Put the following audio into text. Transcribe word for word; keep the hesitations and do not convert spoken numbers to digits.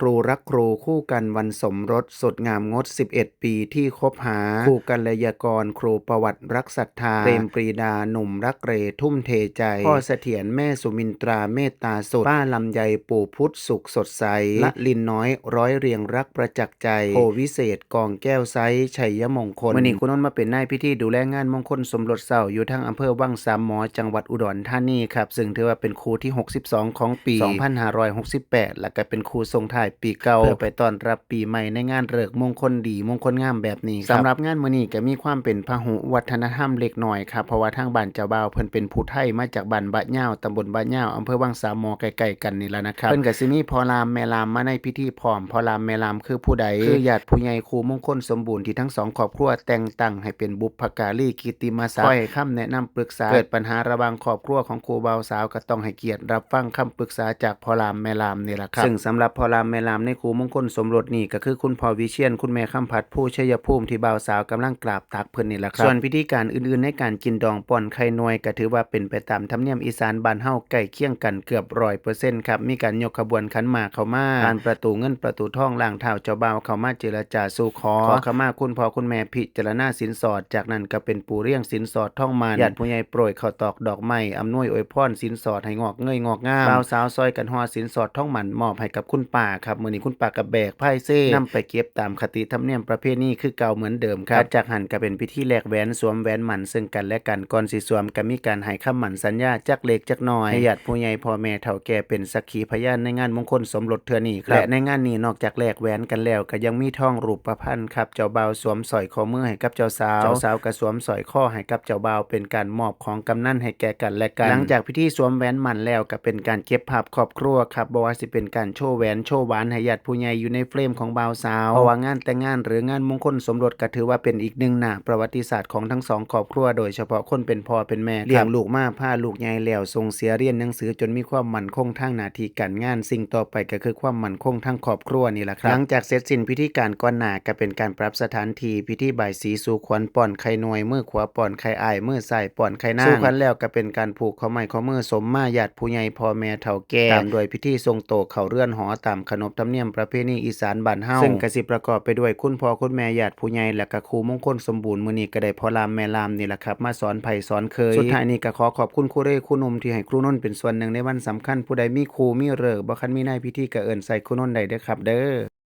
ครูรักครูคู่กันวันสมรส สดงามงด สิบเอ็ด ปีที่คบหา คู่กัลยากร ครูประวัติรักศรัทธา เปรมปรีดา หนุ่มรักเร ทุ่มเทใจ พ่อเสถียร แม่สุมินตรา เมตตาสุด ป้าลำไย ปู่พุทธ สุขสดใส ละลินน้อย ร้อยเรียงรักประจักษ์ใจ โพวิเศษ กองแก้วไซ ชัยมงคล มื้อนี้ครูนนท์มาเป็นนายพิธีดูแลงานมงคลสมรสเศร้า อยู่ทางอำเภอวังสามหมอ จังหวัดอุดรธานีครับ ซึ่งถือว่าเป็นครูที่ หกสิบสอง ของปี สองพันห้าร้อยหกสิบแปด และก็เป็นครูส่งท้ายปีเก่า เพื่อไปต้อนรับปีใหม่ในงานฤกษ์มงคลดี มงคลงามแบบนี้ครับ สำหรับงานมื้อนี้ก็มีความเป็นพหุวัฒนธรรมเล็กน้อยครับ เพราะว่าทางบ้านเจ้าบ่าวเพิ่นเป็นผู้ไทยมาจากบ้านบะยาว ตำบลบะยาว อำเภอวังสามหมอ ใกล้ๆกันนี่แหละนะครับ เพิ่นก็สิมีพ่อลามแม่ลามมาในพิธีพร้อม พ่อลามแม่ลามคือผู้ใด คือญาติผู้ใหญ่คู่มงคลสมบูรณ์ที่ทั้งสองครอบครัวแต่งตั้งให้เป็นบุพการีกิตติมศักดิ์ คอยให้คำแนะนำปรึกษา เกิดปัญหาระหว่างครอบครัวของคู่บ่าวสาวก็ต้องให้เกียรติรับฟังคำปรึกษาจากพ่อลามแม่ลามนี่แหละครับ ซึ่งสำหรับพ่อลามแม่ลามในคู่มงคลสมรสนี่ก็คือคุณพ่อวิเชียร คุณแม่คำผัด ผู้ชัยภูมิ ที่บ่าวสาวกำลังกราบตักเพิ่นนี่แหละครับ ส่วนพิธีการอื่นๆในการกินดองป้อนไข่หน่วยก็ถือว่าเป็นไปตามธรรมเนียมอีสานบ้านเฮาใกล้เคียงกันเกือบร้อยเปอร์เซ็นต์ครับ มีการยกขบวนขันหมากเข้ามา ผ่านประตูเงินประตูทอง ล้างเท้าเจ้าบ่าวเข้ามาเจรจาสู่ขอ ขอขมาคุณพ่อคุณแม่ พิจารณาสินสอด จากนั้นก็เป็นปูเรียงสินสอดทองหมั้น ญาติผู้ใหญ่โปรยข้าวตอกดอกไม้ อำนวยอวยพรสินสอดให้งอกเงยงอกงาม บ่าวสาวซอยกันห่อสินสอดทองหมั้นมอบให้กับคุณป้าครับ มื้อนี้คุณป้าก็แบกพายเซ นำไปเก็บตามคติธรรมเนียมประเพณีคือเก่าเหมือนเดิมครับ จากหั้นก็เป็นพิธีแลกแหวนสวมแหวนหมั้นซึ่งกันและกัน ก่อนสิสวมก็มีการให้คำหมั้นสัญญาจักเล็กจักน้อย ให้ญาติผู้ใหญ่พ่อแม่เฒ่าแก่เป็นสักขีพยานในงานมงคลสมรสเทื่อนี้ครับ และในงานนี้นอกจากแลกแหวนกันแล้วก็ยังมีทองรูปพรรณครับ เจ้าบ่าวสวมสร้อยข้อมือให้กับเจ้าสาว เจ้าสาวก็สวมสร้อยคอให้กับเจ้าบ่าว เป็นการมอบของกำนัลให้แก่กันและกัน หลังจากพิธีสวมแหวนหมั้นแล้วก็เป็นการเก็บภาพครอบครัวครับ บ่ว่าสิเป็นการโชว์แหวนโชว์หวานให้ญาติผู้ใหญ่อยู่ในเฟรมของบ่าวสาว เพราะว่างานแต่งงานหรืองานมงคลสมรสก็ถือว่าเป็นอีกหนึ่งหน้าประวัติศาสตร์ของทั้งสองครอบครัว โดยเฉพาะคนเป็นพ่อเป็นแม่ครับ เลี้ยงลูกมาพาลูกใหญ่แล้วส่งเสียเรียนหนังสือจนมีความมั่นคงทางหน้าที่การงาน สิ่งต่อไปก็คือความมั่นคงทางครอบครัวนี่แหละครับ หลังจากเสร็จสิ้นพิธีการก่อนหน้าก็เป็นการปรับสถานที่ พิธีบายสีสู่ขวัญ ป้อนไข่หน่วย มือขวาป้อนไข่อ้าย มือซ้ายป้อนไข่นาง สู่ขวัญแล้วก็เป็นการผูกข้อไม้ข้อมือสมมาญาติผู้ใหญ่พ่อแม่เฒ่าแก่ ตามด้วยพิธีส่งโตเข้าเรือนหอตามขนบธรรมเนียมประเพณีอีสานบ้านเฮา ซึ่งก็สิประกอบไปด้วยคุณพ่อคุณแม่ญาติผู้ใหญ่ และก็ครูมงคลสมบูรณ์ มื้อนี้ก็ได้พ่อลามแม่ลามนี่แหละครับ มาสอนไผสอนเคย สุดท้ายนี้ก็ขอขอบคุณครูเรครูหนุ่มที่ให้ครูนนท์เป็นส่วนหนึ่งในวันสำคัญ ผู้ใดมีครูมีฤกษ์บ่คันมีนายพิธีก็เอิ้นใส่ครูนนท์ได้เด้อครับเด้อ